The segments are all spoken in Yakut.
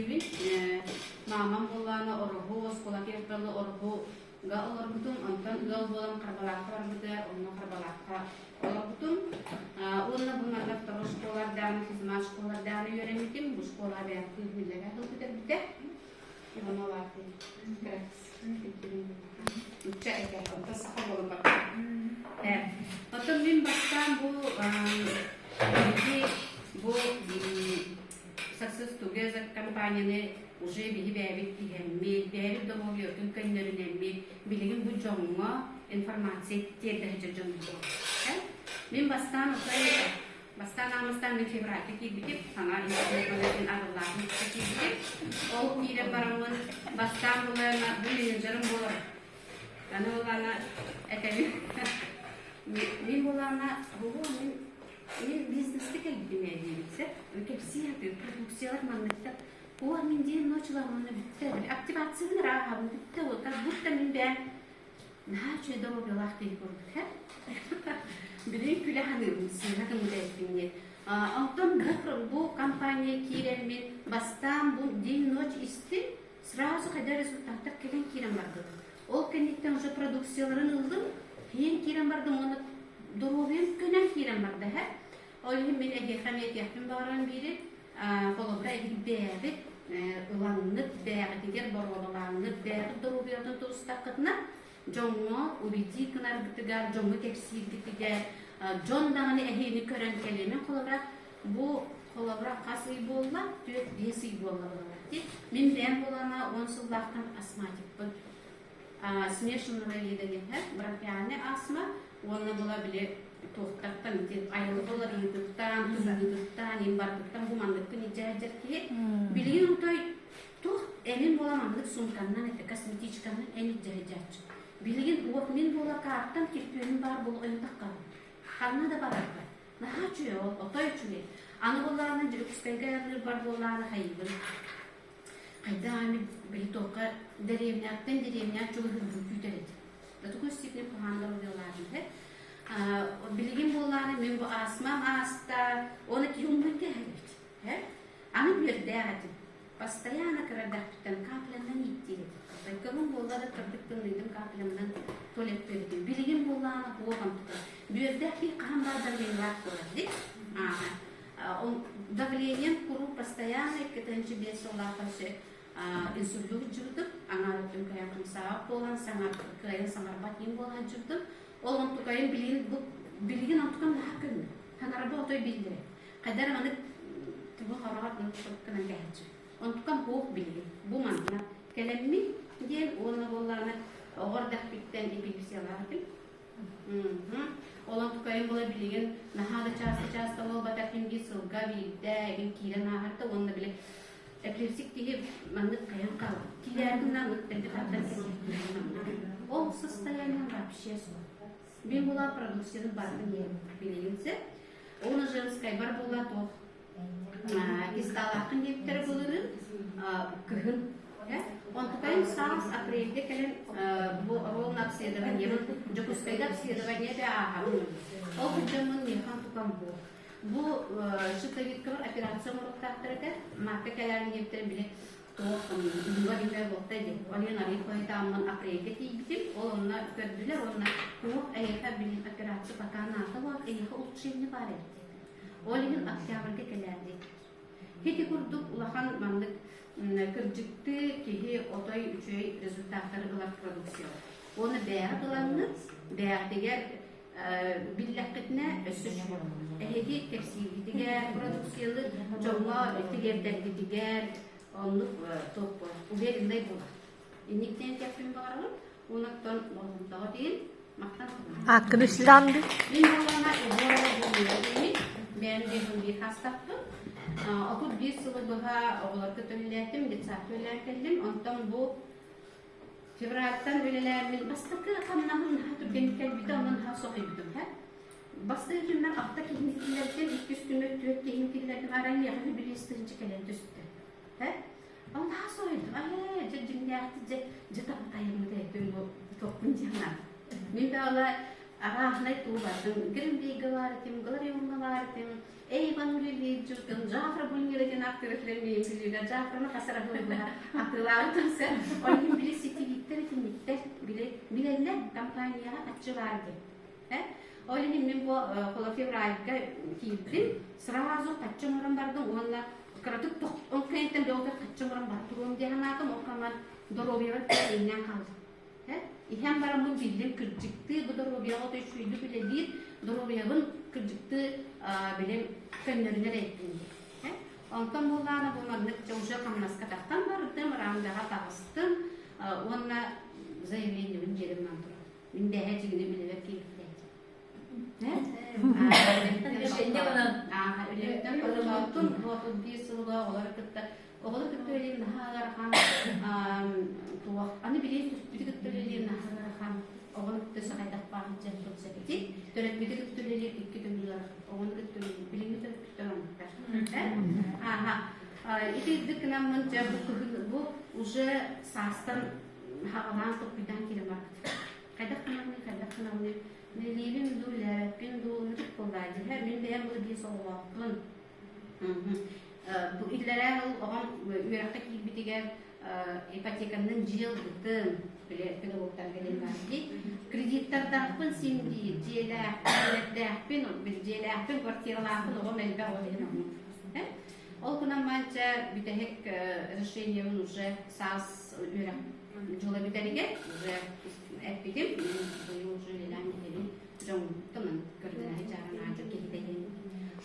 Бүлүүбүн. Маамам буоллаҕына Ороһу оскуолатыгар дылы Ороһуга олорбутум. Онтон ыал буолан Харбалаахха барбыта, онно Харбалаахха олорбутум. Уонна бу манна второй школардааны, физмат школардааны үөрэммитим. Бу школа бэйэм кыыһым сыл бүтэрбитэ. Иванова Лапин. Нучча этэ, онтон саха буолан барбыта. Оттон мин бастаан бу биһиги бу Success Together компанияны уже биһи бэйэбит иһэммит, бэйэбит доруобуйатын көннөрүнэммит, билигин бу дьоҥҥо информация тиэрдэ сылдьар дьон буолар. Мин бастаан отой Бастаан аамастаан мин февральга киирбитим, саҥа интернет-магазин арыллаатын кытта киирбитим. Ол киирэн бараммын бастаан булайма бу менеджерым буолар. Аны буоллаана этэбин. Мин буоллаана буолуо мин мин бизнеске кэлбитим ээ диэбитсэ. Кэпсии сатыыр продукциялар манныктар. О, мин диэн ночуламмына бүттэ. Активациябын ырааһабын бүттэ. Как будто мин бэйэм Наһаа үчүгэй доруобуйалаах киһи курдук ээ. Билигин күлэ саныыбын, сыыһа гыммыт эбиппин диэн. Онтон бу, бу компания киирэммин бастаан бу день-ночь истим, сразу хайда результаттар кэлэн киирэн бардылар. Ол кэнниттэн уже продукцияларын ыллым, киин киирэн бардым уонна доруобуйам көнөн киирэн барда ээ. Ол иһин мин эһиэхэ эмиэ этиэхпин баҕаран биири, холобура эһиги бэйэбит ылаҥныт, бэйэҕитигэр боруобалааҥҥыт, бэйэҕит доруобуйаҕытын тутустаххытына, дьоҥҥо убедить гынаргытыгар, дьоҥҥо кэпсииргитигэр, дьон даҕаны эһигини көрөн кэлиэ. Мин холобура бу холобура хас ый буолла? 4-5 ый буолла буолар дии. Мин бэйэм буолана 10 сыллаахтан астматикпын. Смешанного вида диэхэ бронхиальный астма уонна була били туохтартан ити айылҕа уларыйыытыттан, тымныытыттан, им барбыттан бу манныкпын илдьэ сылдьар киһи билигин отой туох эмин буола маннык суумканнан этэ косметичканан эн илдьэ сылдьааччы. Билигин уох мин буола каартам кирпиэним баар буола ойутаххабын. Ханна да барарбар. Наһаа үчүгэй ол, отой үчүгэй. Аны буоллаҕына Дьокуускайга айанныырбар буоллаҕына хайыыбын. Хайдах эмит били туохха дэриэбинэттэн дэриэбинэҕэ чугаһыырбын күүтэр этим. До такой степени куһаҕан доруобуйалаах этэ. Билигин буоллаҕына мин бу астмам ааста, оны киһи умнан кээһэрбит. Аны үөрдээх этим. Постоянно кыра эрдэхпиттэн каплянан ииттиир этим. Байкалым буолла да кырдык тымныйдым каплямынан туалеттыыр этим. Билигин буоллаҕына буолан тутар. Бүөрдээх киһи хаһан баар давлениелаах буолар дии. Давлением куруук постоянно 2,5 сыллаахха инсульду сылдьыбытым, аҥаар өттүм кыайан хамсаабат буолан, кыайан саҥарбат иин буолан сылдьыбытым. Ол онтукайым билигин бу билигин онтукам наһаа көҥүл. Ханараба отой биллэр. Хайдар маннык тугу хороҕор гынан кэһэччи. Онтукам суох билигин. Бу манна кэлэммин диэн уонна буоллаҕына оҕо эрдэхпиттэн эпилепсиялаах этим. Ол онтукайым була билигин наһаа да чааста-чааста буолбатар ким биир сылга биирдэ эбин киирэн ааһар да уонна били эпилепсик киһи маннык хайан хаалар. Киирээбитин маннык дэлби тардан Ол состояние вообще суох. Мин була продукцияны барытын иһэбин билигин сөп. Уонна женскайбар була туох кисталааххын диэбиттэрэ былырыын кыһын. Онтукайым саас апрельгэ кэлэн бу ровно обследованиебын Дьокуускайга обследование да ааһабын. Ол сылдьаммын миэхэ онтукам бу. Бу щитовидкабар операция оҥоруохтаахтар этэ. Маакка кэлээрин диэбиттэрин били туох уһуга диһэ буолта дии. Ол иһин арыый хойутааммын апрельгэ тиийбитим. Ол онно көрдүлэр уонна туох эйиэхэ билин операция пока наада буолар, эйиэхэ улучшение баар эбит диэтэ. Ол иһин октябрьга кэлээр диэтилэр. Ити курдук улахан маннык кырдьыктыы киһи отой үчүгэй результаттары ылар продукциялар. Уонна бэйэҕит ылаҥҥыт, бэйэҕитигэр биллэххитинэ өссө үчүгэй. Эһиги кэпсииргитигэр, продукцияны дьоҥҥо тириэрдэргитигэр оннук туох увереннай буолар. Инниктэн этиэхпин баҕарабын. Уонна болҕомтоҕо диэн Ааккын үслаанды. Мин буоллаҕына Егорова Людмила диэммин, бэйэм диэбин биир хастахпын. 31 сылы быһа оҕолорго үлэлээтим, детсадка үлэлээн кэллим. Онтон бу февральтан үлэлээммин бастакы хамнаһым наһаа түргэнник кэлбитэ, онон наһаа соһуйбутум. Бастакы күммэр алта киһини киллэрдим, иккис күммэр түөрт киһини киллэрдим, арай миэхэ бириэс тыһыынча кэлэн түстэ. Ол наһаа соһуйдум. Ээ, дьэ дьиҥнээхтик дьэ дьэ табытайыммыт этим бу туохпун диэн Мин даҕаны. Арааһынай туубардым, Гримбейга баар этим, Глариумҥа баар этим, Эйван үлэлиир Джафра Буннера диэн актыыры миин билиилэр Джафраны хасара быһа атыылаабытым сен. Ол иһин били сетевиктэр итинниктэр били билэллэр компанияҕа аччы баар диэн. Ол иһин мин бу февральга киирдим, сразу хаччы оҥорон бардым уонна кыратык ол клиенттэн бөҕөтөр хаччы оҥорон бар туруом диэн санаатым, ол хаман доруобуйабар иҥнэн хаалдым. Иһэн бараммын биллим кырдьыктыы бу доруобуйаҕа отой үчүгэйдик үлэлиир, доруобуйабын кырдьыктыы билим көннөрүнэр эйттим диэн. Онтон буоллаҕына бу маннык дьэ уже хамнаска тахсан бардым, рангаҕа таҕыстым уонна заявлениебын дьиэлим турар. Мин дэһэ дьиҥинэ үлэбэр киирбитэ. Үлэбиттэн тохтоотум, 31 сылга оҕолору кытта оҕолору кытта үлэлиир наһаа ыарахан туох аны билигин төрөппүтү кытта үлэлиир наһаа ыарахан оҕону кытта сахайдахпаах дьэн тупсапити төрөппүтү кытта үлэлиир икки төгүл ыарахан оҕону кытта үлэлиир билиҥҥи төрөппүттэр оннуктар ааха ити үрдүк гынаммын дьэ бу кыһын бу уже саастан хаҕалаан топпуйдаан киирэн барбыт хайдах гынаммын хайдах гынаммын үлэлиибин дуу үлэлээбэппин дуу ынырык буоллаа дьиһэ мин бэйэм бу биэс оҕолоохпун Бу иллэрээ сыл оҕом үөрэххэ киирбитигэр ипотеканан дьиэ ылбытым, били педагогтарга диэн баар дии. Кредиттардаахпын син биир, дьиэлээхпин, дьиэлээхпин, квартиралаахпын, оҕом элбэх ол иһин оннук. Ол гынан манча бүтэһик решениебын уже саас үөрэх дьыла бүтэригэр уже эппитим, быйыл уже үлэлээн бүтэбин дьоҥҥуттан көрдөрө дьаарынаадьа киһитэйин.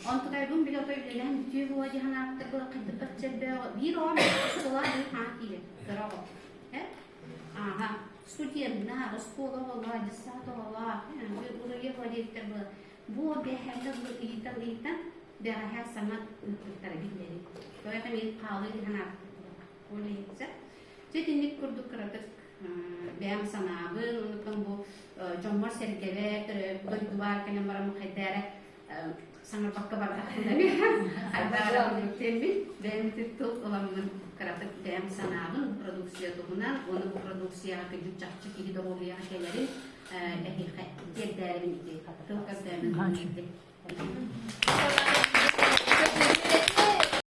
Онтукайбын били отой үлэлээн бүтүө буола дии санаабыттар была хайдах чэрбээҕэ биир оҕом оскуола биир хаан киирэр кыра оҕо. Ааха студенна, оскуола оҕолоро, дьыссаат оҕолоро, уруйа владельцтэр была бу бэһэллэ бу ыйтан ыйтан бэҕэһээ саҥа ыыппыттара биллэри. Тоҕо мин хаалыы дии санаабыттар была. Ол иһин Дьэ итинник курдук кыратык бэйэм санаабын, оннуктан бу дьоммор-сэргэбэр, дойдубар кэлэн баран хайда эрэ саҥарбакка бардахпына хайда эрэ курдук бэйэм тыл ыламмын кыратык бэйэм санаабын продукция туһунан уонна бу продукцияҕа кырдьык чахчы киһи доруобуйаҕа кэлэрин эһиэхэ тиэрдээрибин ити тыл көрдөөмүн.